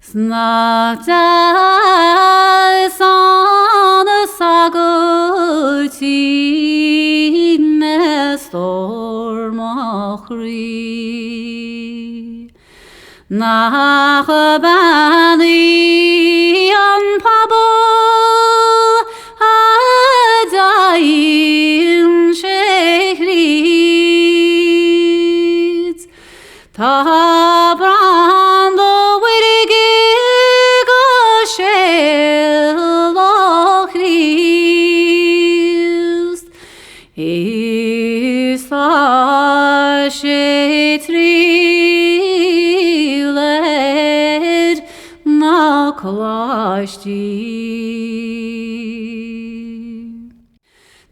'S nach deas an sagairtín mé stór mo chroí. Nach bean í an pobal a dtéann sé thríd. Tá branda mhuirge go Séala Chríost. Is tá sé triall ar na coláistí.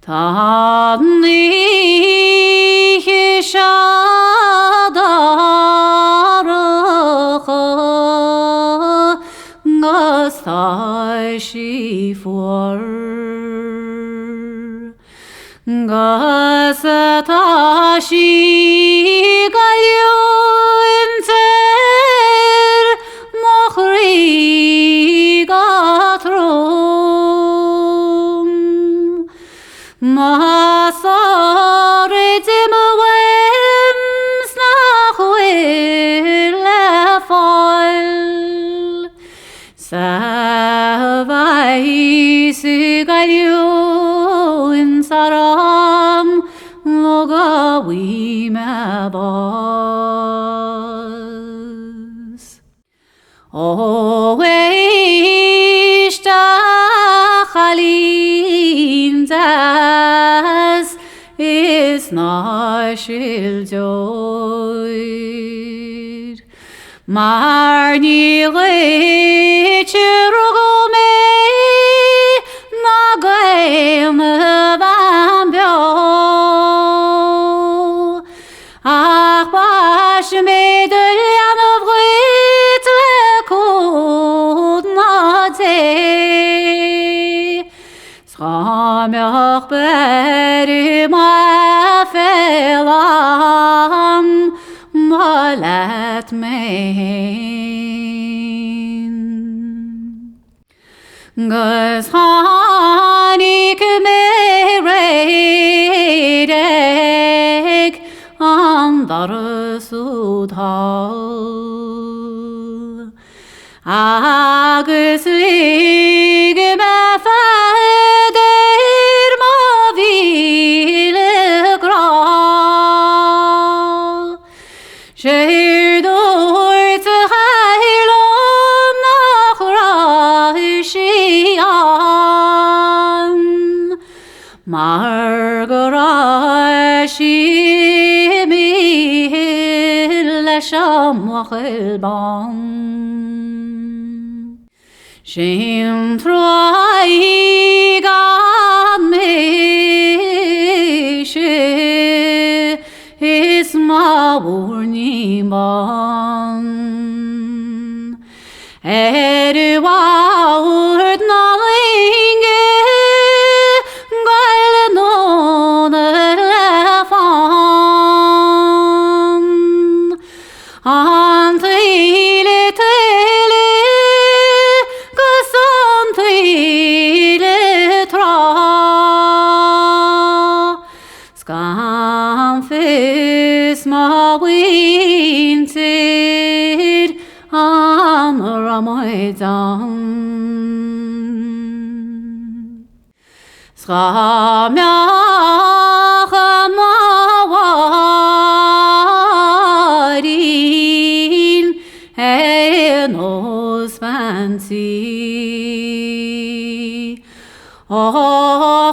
Tá an oíche seo dorcha 'gus tá sí fuar. 'Gus tá sí ag goilliúint ar mo chroí go trom. Más ard im uaim 's nach bhfuil le fáil. 'S a bheas ag goilliúint orm nó go bhfaighidh mé bás. Ó éist a chailín deas is ná sil deoir. Mar ní dhuit a rugadh mé ná d'aon bhean beo, Ach baistfidh mé do leanbh dhuit le cúnamh Dé. 'S dhá mbeadh beir maith fé lán ba leat mé fhéin. 'Gus tháinig mé aréir ag an doras úd thall. Agus lig mé fead ar mo mhíle grá. Séard dúirt a chathaoir liom nach raibh sí ann mar go raibh sí imithe leis an mbuachaill bán. Sin truaí gan mise is mo mhúirnín bán. Ar bhord na loinge goil anonn le fán. An taoille tuile 'gus an taoille trá 's gan fios mo mhuintir an raibh muid ann. 'S dhá mbeadh mo Mháirín ar nós bean tí Ó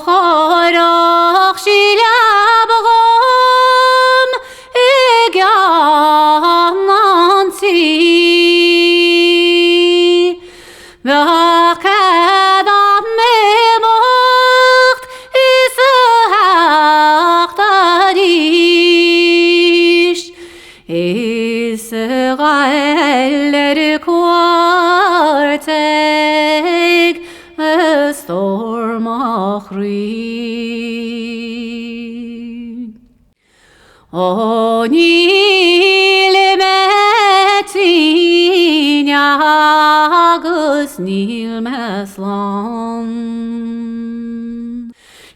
chóireodh sí leaba dhom i gceann an tí. Bheadh cead a'm imeacht is a theacht arís Is a ghoil ar cuairt ag a stór mo chroí. Ó níl mé tinn ach. Agus níl mé slán.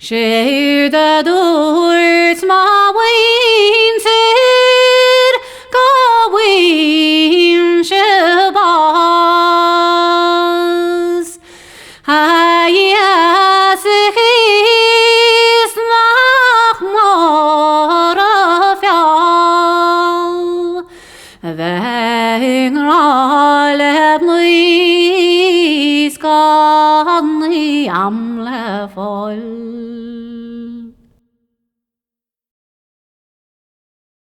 Séard a dúirt mo mhuintir go bhfaighimse bás. A Íosa Chríost nach mór an feall a bheith i ngrá le mnaoi 's gan am le fáil.